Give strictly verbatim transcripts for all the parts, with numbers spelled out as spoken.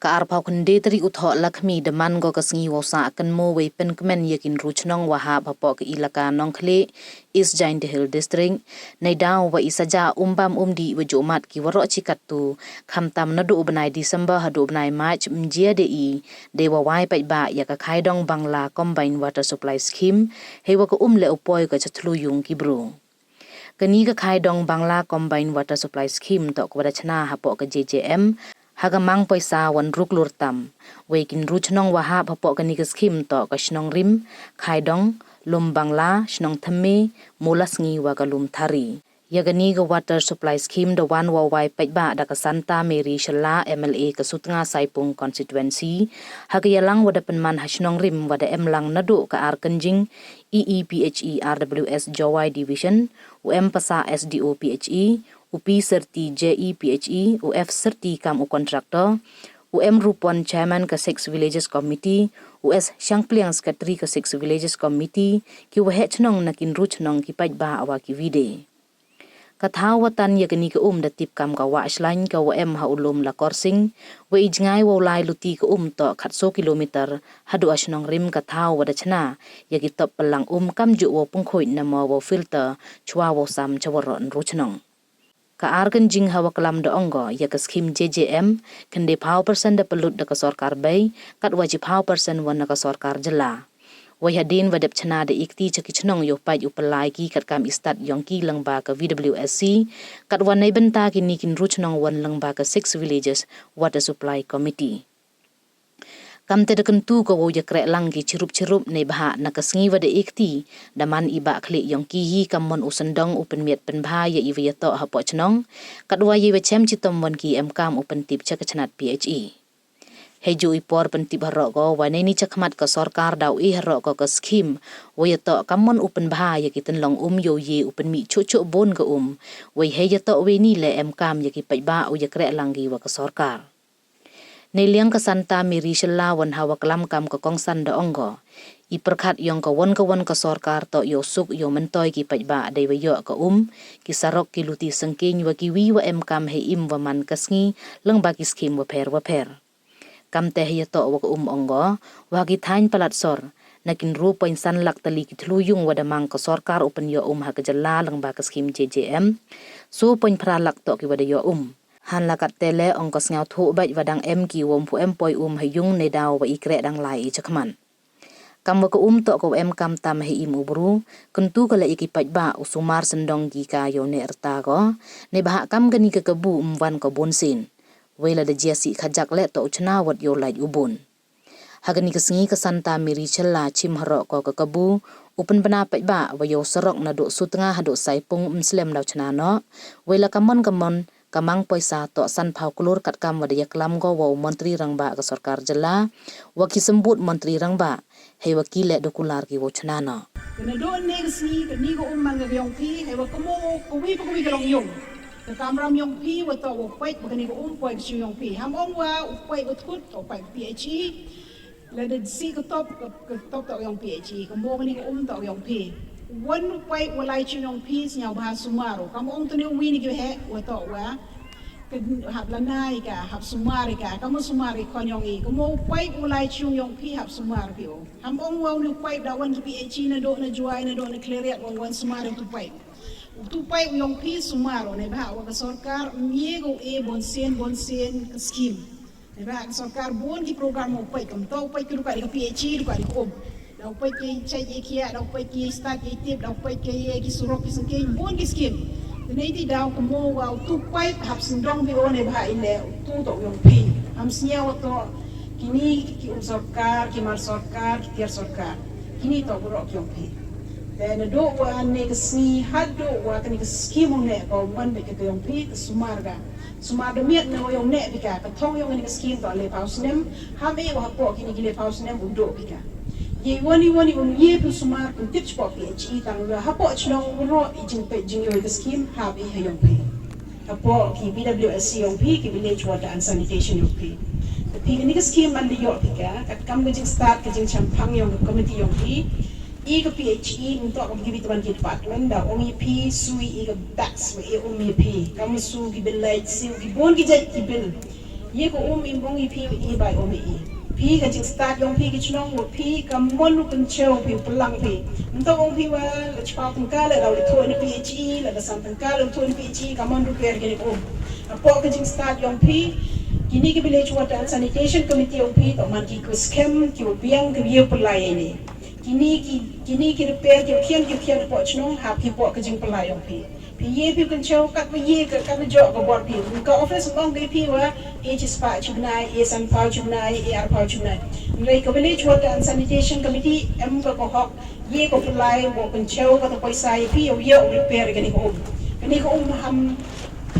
Ka arphaw khyndai tarik u Thohlakhmi da man ko ka sngi wow sah kynmaw wei pynkmen ya ki ynru chnong wa hap hapoh ka ilaka Nongkhlieh, East Jaintia Hills District, neidaw wa i saja um bam um dih wa jooh mad ki waroh chi kattu, khamtam naduh u bnai December haduh u bnai March ym jia de i, dei wa wai paidbah ya ka Khaidong Bangla Combined Water Supply Scheme, hei wa ka um leh u poi ka cha thlu yung ki bru. Kani ka Khaidong Bangla Combined Water Supply Scheme toh ka wa da chna hapoh ka J J M, ha ka mang poisa wa ynru klur tam. Wei ki ynru chnong wa hap hapoh kani ka scheme toh ka Chnong Rim, Khaidong, Lum Bangla, Chnong Thymme, Mulasngi wa ka Lum Thari. Ya kani ka Water Supply Scheme da wan wow wai paidbah da ka Santa Mary Shylla, M L A ka Sutnga Saipung Constituency, ha ka yalang wa da pynman ha Chnong Rim wa da em lang naduh ka ar kynjing, E E P H E R W S Jowai Division, u M Pasa S D O P H E, u P Serti J E P H E, u F Serti kam u contractor, u M Rupon Chairman ka Six Villages Committee, u S Shangpliang Secretary ka Six Villages Committee, ki waheh chnong na ki ynru chnong ki paidbah wa ki wide. Ka thaw wa tan ya kani ka um da tip kam ka Wah Shlain ka wa em ha u lum Lakorsing, wa i jngai wow lai luti ka um toh khatsaw kilometer, haduh ha Chnong Rim ka thaw wa da chna ya ki top pynlang um kamjooh wow pynkhuid namo wow filter chwa wow sam cha waroh ynru chnong. Ka ar kynjing ha wa klam da ong ko ya ka scheme J J M, khyndai phaw percent da pynlut da ka sorkar bei, katwa chi phaw percent wan na ka sorkar jylla. Wei hadien wa dep chna da i kti cha ki chnong yow pait u pynlai ki katkam i stad yong ki lyngba ka V W S C, katwa neibynta kini ki ynru chnong wan lyngba ka Six Villages Water Supply Committee. Kamte da kyntu ko wow yakreh lang ki chirup chirup neibhah na ka sngi wa da i kti, da man i bah khlieh yong ki hi kammon u syndong u pynmiat pynbha ya i wa yatoh hapoh chnong, katwa ya i wa chem chitom wan ki em kam u pyntip cha ka chnat P H E. Hei jooh i por pyntip haroh ko, wa neini chakhmat ka sorkar daw e haroh ko ka scheme, wa yatoh kammon u pynbha ya ki tynlong um yow ye u pynmih chuh chuh bun ka um, wei hei yatoh wei ni leh em kam ya ki paidbah u yakreh lang ki wa ka sorkar. Neiliang ka Santa Mary Shylla wan ha wa klam kam ka kongsan da ong ko, i pyrkhat yong ka wan ka wan ka sorkar toh yow suk yow myntoi ki paidbah dei wa yoh ka um, ki sarok ki luti syngkeiñ wa ki wi wa em kam hei im wa man ka sngi, lyngba ki scheme wa pher wa pher. Kamte hei yatoh wa ka um ong ko, wa ki thaiñ palat sor, na ki ynru point san lak tylli ki thlu yung wa da mang ka sorkar u pynyoh um ha ka jylla lyngba ka scheme J J M, saw point phra lak toh ki wa da yoh um. Hanla katte leh ong ka sngewthuh bait wa dang em ki wom phu em poi um ha yung neidaw wa i kreh dang lai i chakhmat. Kam wa ka um toh ka wa em kam tam hei im u bru, kyntu ka leh ya ki paidbah u sumar syndong ki ka yow neh rta ko, neibhah kam kani ka kabu ym wan ka bun sien. Wei lada jia sih khajak leh toh u chna wat yow lait u bun. Ha kani ka sngi ka Santa Mary Shylla chim haroh ko ka kabu, u pynbna paidbah wa yow sarok naduh Sutnga haduh Saipung ym slem daw chna noh, wei la kammon kammon, ka mang poisa toh san phaw klur katkam wa da yaklam ko wa u Montri Rangbah ka sorkar jylla, wa ki symbud Montri Rangbah, hei wa ki leh da kular ki wow chna noh. Naduh ne ka sngi, kani ka um man ka yong phi, hei wa kamo, kawi pa kawi ka long yung. Ka kamram yong phi, wa toh wa pait, wa kani ka um poi ka ching yong phi. Ham ong wa, u pait wa thut, toh pait P H E. Lada sih ka top, ka, ka top toh yong P H E, ka mo kani ka um toh yong phi. Wan u pait wa lai ching yong phi, sñiaw bha sumar o. Kam ong tuni wi ni ki heh, wa toh wa. Ka hap lanai ka, hap sumar ka, kam sumar i khon yong i. Ka mo u pait wa lai ching yong phi, hap sumar phi o. Ham ong wa uni u pait da wan ka P H E naduh na Jowai, naduh na Khliehriat, wan wan sumar u tu pait. U tu pait yong phi sumar o, neibhah wa ka sorkar, mye ko e bon sien, bon sien, ka scheme. Neibhah ka sorkar bun ki program u pait kam toh u pait ki ruka di ka P H E, ruka di ka um. Da u pait ki chait ye khiah, da u pait ki stad ye tip, da u pait ki ye ki surok ki sengkeng, bun ki scheme. Te nei ti daw ka mo wa u tu pait hap sendong bi o neibhah i leh u tu toh yong phi. Ham sñiaw toh kini ki um sorkar, ki mar sorkar, ki tiar sorkar. Kini toh burok yong phi. Te naduh wa ne ka sngi haduh wa kani ka scheme u neh ko man be ka yong phi, ka sumar ka. Sumar da miat na wa yong neh phi ka, ka thong yong kani ka scheme toh le phaw snem, ham e wa hapoh kini ki le phaw snem u duh phi ka. Ye wani wani um ye phi sumar pyntip chpoh P H E tang wa hapoh chnong u ro i jingpeit jingyoh ka scheme hap i ha yong phi. Hapoh ki V W S C yong phi, ki Village Water and Sanitation yong phi. Te phi kani ka scheme man da yoh phi ka, katkam ka jingstad ka jingchemphang yong ka committee yong phi, i ka P H E, ntok ka ki bit man ki department, da ong i phi, su i ka tax, wa e um i phi. Kam su ki bill light, su ki bun ki jait ki bill. Ye ka um im ong i phi, i bai um i. Phi ka jingstad yong phi ki chnong, wa phi ka mon u pynchew phi, u pynlang phi. Ym toh ong phi wa la chiphaw tyngka le daw le thoh na P H E, la da san tyngka le thoh na P H E, ka mon u per kini ka um. Hapoh ka jingstad yong phi, kini ki Village Water and Sanitation Committee yong phi, toh man ki ku skhem, ki u biang, ki u pynlai ini. Kini ki, kini ki repair ki u khian, ki u khian hapoh chnong, hap ki hapoh ka jingpynlai yong phi. Phi ye phi pynchew kat wa ye ka, kat wa jooh ka bor phi. Ka office ong ka phi wa, e chispah chibnai, e sanphaw chibnai, e arphaw chibnai. Hynrei ka Village Water and Sanitation Committee em ka ka hok, ye ka pynlai, wa pynchew ka ta poisa ye phi, yow yoh repair kani ka um. Kani ka um ham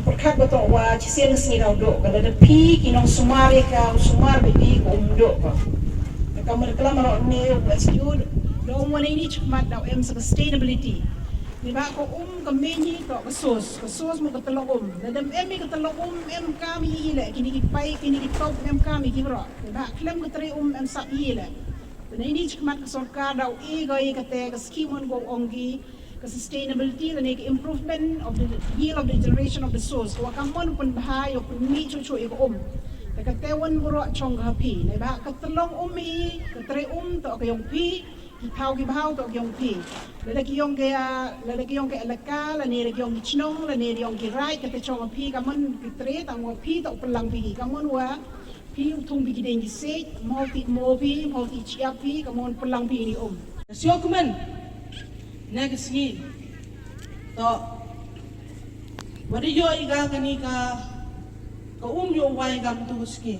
pyrkhat wa toh wa chisien ka sngi daw dooh ka, lada phi ki nongsumar ye ka, u sumar bha phi ka um dooh ka. Ka mut klam ro ne wa stu, daw mo ne ini chikmat daw em sa sustainability. Neibhah ka um ka main hi toh ka source, ka source mo ka tylok um. Lada em i ka tylok um, em kam i le, kini ki pipe, kini ki top, em kam i ki bro. Neibhah khlem ka tre um, em sap i le. Te neini chikmat ka sorkar daw e ka i kate ka scheme wan ko ong ki, ka sustainability lane ka improvement of the yield of the generation of the source. Ka wa kam wan pynbha yow pynmih chuh chuh ya ka um. Te kate wan bro chong ka ha phi. Neibhah ka tylok um i, ka tre um toh ka yong phi, ki thaw ki bhaw toh ka yong phi. Lada ki yong ka, lada ki yong ka elaka, lane da ki yong ki chnong, lane da yong ki raij, kate chong phi, ka mon ki tre, tang wa phi toh pynlang phi, ka mon wa phi u thung phi ki deng ki sej, mo phi, mo phi, mo phi chiap phi, ka mon pynlang phi ini um. Sio kmen, ne ka sngi. Toh, wa da yoh i ka kani ka, ka um yow wai kam tu ka sngi.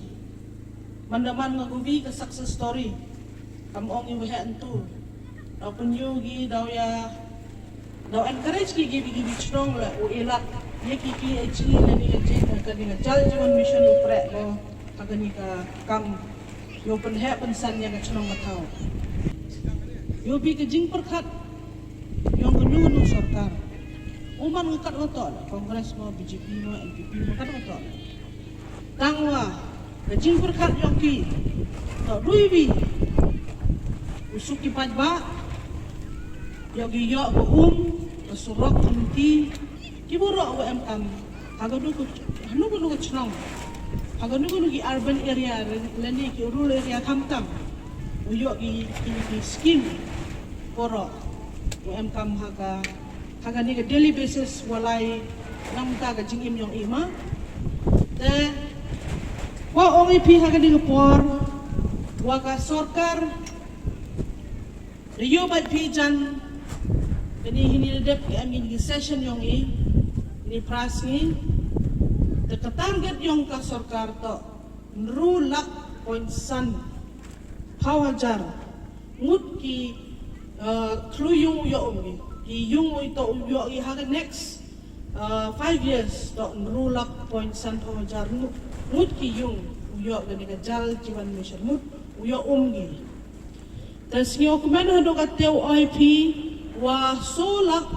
Man da man nga ku wi ka success story. Kam ong i wa heh ntu. Daw pynyoh ki, daw ya, daw encourage ki ki, ki, ki chnong le, u ilat, ye ki, ki P H E lane ka jing, kani ka Jal Jeevan Mission u prek ko, ha kani ka kam, yow pynheh pynsan ya ka chnong ka thaw. Yow phi ka jingpyrkhat, yong kanu kanu sorkar. U man ka kat wa toh le, Congress mo, B J P mo, N P P mo, kat wa toh le. Tang wa, ka jingpyrkhat yong ki, toh dui wi, u suk ki paidbah, yow ki yoh ka um, ka surok, ka luti, ki bru wa em kam, ha kanu ka, ha kanu ka chnong, ha kanu kanu ki urban area, lane ki rural area khamtam, u yoh ki, ki, ki scheme, bru wa em kam ha ka, ha kani ka daily basis wa lai nangta ka jingim yong i ma. Te, wa ong i phi ha kani ka por, wa ka sorkar, da yoh bait phi jan, kani hini da dep ka em ini ki session yong i, ini pras ngi, te ka target yong ka sorkar toh, ynru lak point san phaw hajar. Ngut ki, uh, khlur yung u yoh um ki. Ki yung u toh u yoh ki ha ka next, uh, five years toh ynru lak point san phaw hajar. Ngut, ngut ki yung u yoh kani ka Jal Jeevan Mission. Ngut u yoh um ki. Te sngi u kmen hadooh kate u oi phi wa soo lak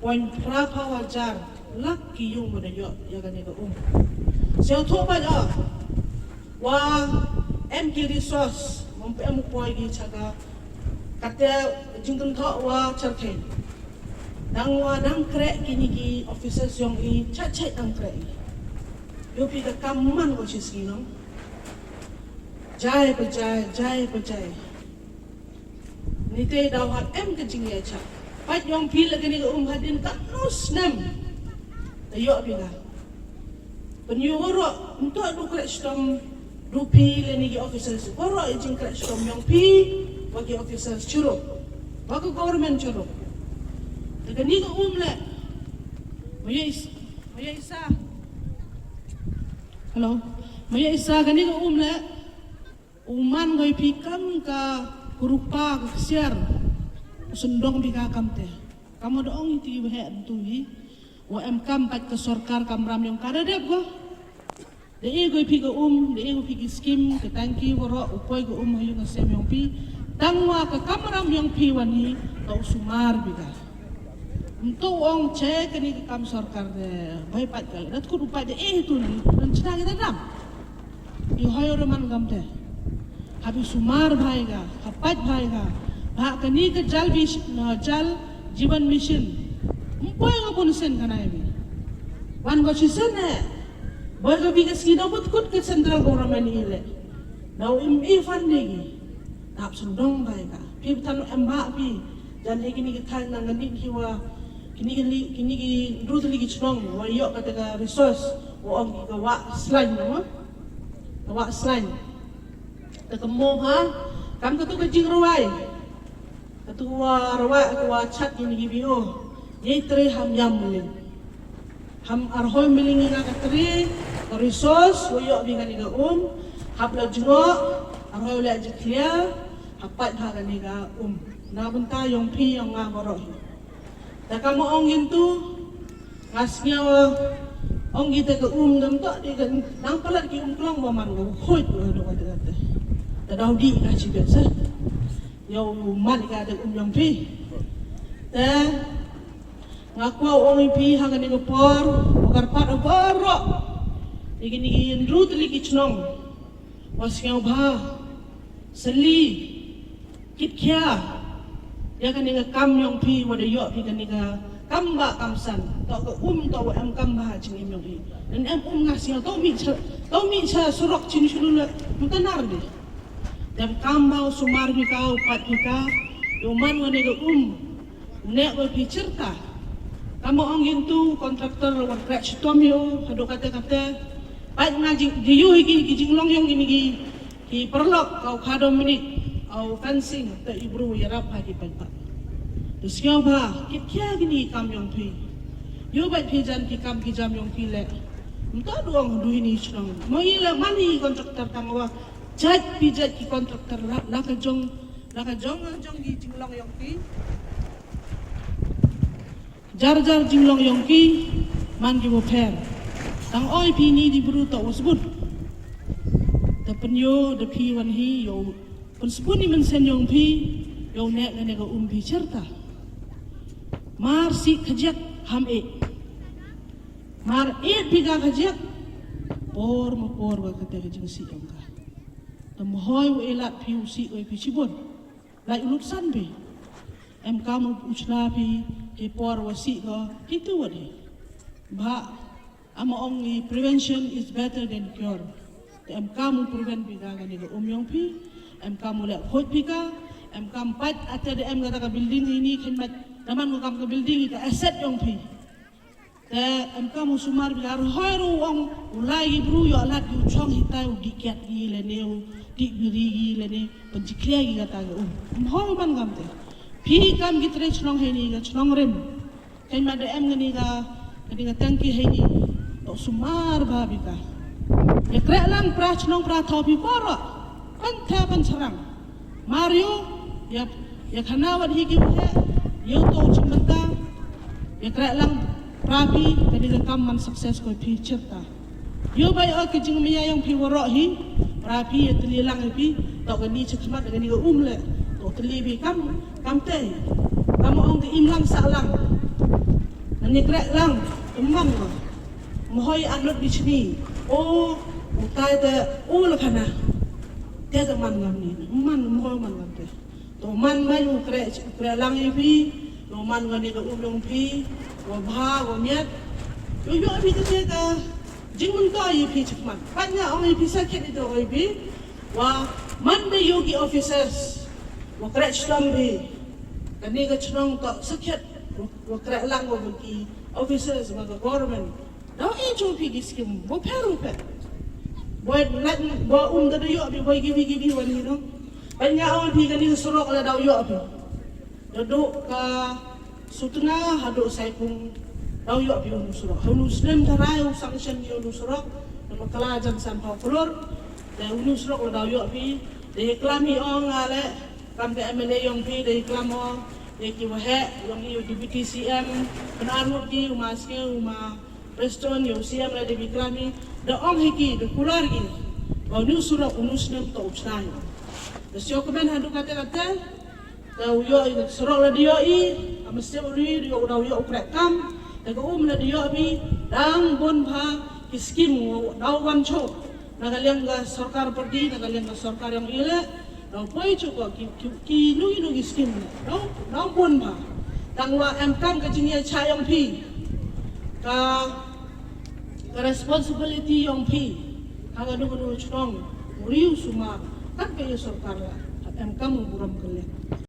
point phra phaw hajar lak ki yung wa da yoh ya kani ka um. Sñiawthooh bait o. Wa em ki resource, ym pu em u poi ki cha ka, kate jingkynthoh wa chyrkhei. Dang wa dang kreh kini ki officers yong i, chait chait dang kreh i. Yow phi ka kam man ko chi sngi nong. Jai pa jai, jai pa jai. Nite daw ha em ka jingyacha. Pait yong phi la kani ka um hadien katno snem. Da yoh phi ka. Pynyoh waroh, ntoh du kreh chitom du phi lane ki officers. Waroh i jingkreh chitom yong phi, wa ki officers chirup, wa ka government chirup. Te kani ka um le. Maya is, maya isa. Hello. Maya isa kani ka um le. U man ko i phi kam ka kurupa ka ksiar. U syndong phi ka kamte. Kam wa da ong i ti wa heh ntu hi. Wa em kam pait ka sorkar kamram yong ka da dep ko. Da e ko i phi ka um, da e ko i phi ki scheme, ka tangki waroh, u poi ka um ha yung ha sem yong phi. Tang wa ka kamram yong phi wan hi, toh u sumar phi ka. Ntu ong che kani ka kam sorkar de, bai pait ka, da tkut u pait de, e tu ni, nan chna ki da dam. I hoi ore man kamte. Hap i sumar bha i ka, hap pait bha i ka. Bha kani ka Jal Vish-, na, Jal Jeevan Mission. Ym poi ka bun sen ka nai mi. Wan ko chi sen e. Boi ka phi ka sngi da bud kut ka central government i le. Da u im i fund de ki. Tap sung dong bai ka. Phi bthan em ba phi. Jan he kini ki thai na nga nit hi wa. Kini ki li, kini ki dru tali ki chnong. Wa yoh ka te ka resource. Wa ong ki ka wa slain no. Ka wa slain. Te ka mo ha. Kam ka tu ka jing ruai. Katu wa rawa, katu wa chat ini ki bio. Ye tre ham yam miling. Ham arhoi miling ina ka tre, ka resource, wa yoh bi kani ka um, hap la jngo, arhoi la jiklia, hap pat ha kani ka um. Na bynta yong phi yong nga boro hi. Da ka mo ong yin tu, Nga sngew, ong ki te ka um dam to, di ka nang palat ki um klong ba man ko, khoi ko do ka te. Te daw di ka chi bet se. Yow man ka te um yong phi. Te, nga kwah ong i phi ha kani ka por, bakar pat o boro. Ni kini ki ynru tali ki chnong. Wa sngew bha. Sali. Kit khia. Ya kani ka kam yong phi wa da yoh phi kani ka kam ba kam san. To ka um to wa em kam ba ching im yong phi. Nan em um nga sia to mi cha, to mi cha surok chin shulu le mutanar de. Dem kam ba sumar phi ka, u pat phi ka. Yow man wa ni ka um. Ne wa phi chirta. Kam ong yin tu contractor wa krek chitom yo, hadu kate kate. Pat nga jing, jiyu hi ki, ki jinglong yong kini ki. Ki paralok, ka u kha Dominic, au fencing, te i bru yarap ha ki pait pat. Te sngew bha, kit khia kini kam yong phi. Yow bait phi jan ki kam ki jam yong phi le. Mta duang du ini chnong. Mo i le man i contractor tang wa. Jait phi jait ki contractor la, la ka jong, la ka jong, la jong ki jinglong yong phi. Jar jar jinglong yong ki, man ki wa pher. Tang oi phi ni di bru to wa sbun. Da pynyoh, da phi wan hi, yow pynsbun i mynsiem yong phi, yow ne ne ne ka um phi chirta. Mar si khajiak ham e. Mar e phi ka khajiak, por ma por wa kate ka jingsi yong ka. Da mahoi wa e lat phi u si wa phi chibun. Lai u luksan phi. Em kam u chna phi, he por wa si ko, hi tu wa de. Ba, ama ong i prevention is better than cure. Te em kam u prevent phi ka kani ka um yong phi, em kam u le khoj phi ka, em kam pat ate de em ka ta ka building ini khen mat, daman ko kam ka building i ka asset yong phi. Te em kam u sumar bi ar hoi ru ong u lai ki bru yoh lat ki u chong hitai u di kiat ki le ne u di biri ki le ne pynjiklia ki kata ki um. Em hoi man kam te. Phi kam ki tre chnong heini ka chnong rim. Kei ma de em ngani ka, ngani ka tangki heini. To sumar ba bi ka. Ya krek lang pra chnong pra thaw phi poro. Pan the pan charang. Mario, ya, ya khana wat hi ki he, yow to chim bynta, ya krek lang, pra phi, kani ka kam man success ko phi chirta. Yow bai o ki jingmia yong phi waroh hi, pra phi ya tli lang hi phi, to kani chi khmat kani ka um le, to tli bi kam, kam te, kam ong ki im lang sa lang, nani krek lang, kemang ko. Mhoi anut bi chini. O, utai te, o la khana. Te te man ngam ni. Man, mhoi man ngam te. To man mai u krek, u krek lang i phi. To man ngam ni ka um yong phi. Wa bha, wa miat. Yow yoh phi te te ka. Jingmyntoi i phi chikman. Pat nga ong i phi sakhiat i to i phi. Wa man de yow ki officers. Wa krek chitom phi. Kani ka chnong to sakhiat. Wa, wa krek lang wa ki officers wa ka government. Daw i chu phi ki scheme, bo pher u pher. Boi lat, bo um da da yoh phi, boi ki phi ki phi wan hi no. Bai nga ong phi kani ka surok la daw yoh phi. Da du ka Sutnga, hadu Saipung, daw yoh phi unu surok. Unu snem tharai u sanction ki unu surok. Da ma kala jan san phaw klur. Da unu surok la daw yoh phi. Da i klam i ong ale, kam ka M L A yong phi, da i klam o. Da ki waheh, yong i u Deputy C M. Kena ngut ki, u ma ske, u ma Preston, yow C M la de bi klam i, da ong hi ki, da kular ki, ba unu surok, unu snem to u chna i. Da sio kmen hadu kate kate, da u yoh i, surok la da yoh i, ama sio u ri, da yoh, da u yoh u krek kam, da ka um la da yoh bi, dang bun bha, ki scheme, da u wan chok. Na ka liang ka sorkar pyrdi, na ka liang ka sorkar yong i le, daw poi chu ko ki, ki, ki nu, ki nu ki scheme le. Daw, daw bun bha. Tang wa em kam ka jingyacha yong phi. Ka, Ka responsibility yong phi, ha kano kano chnong, u ri u sumaar, kat ka ya sorkar la, hap emkaam u burom kylliang.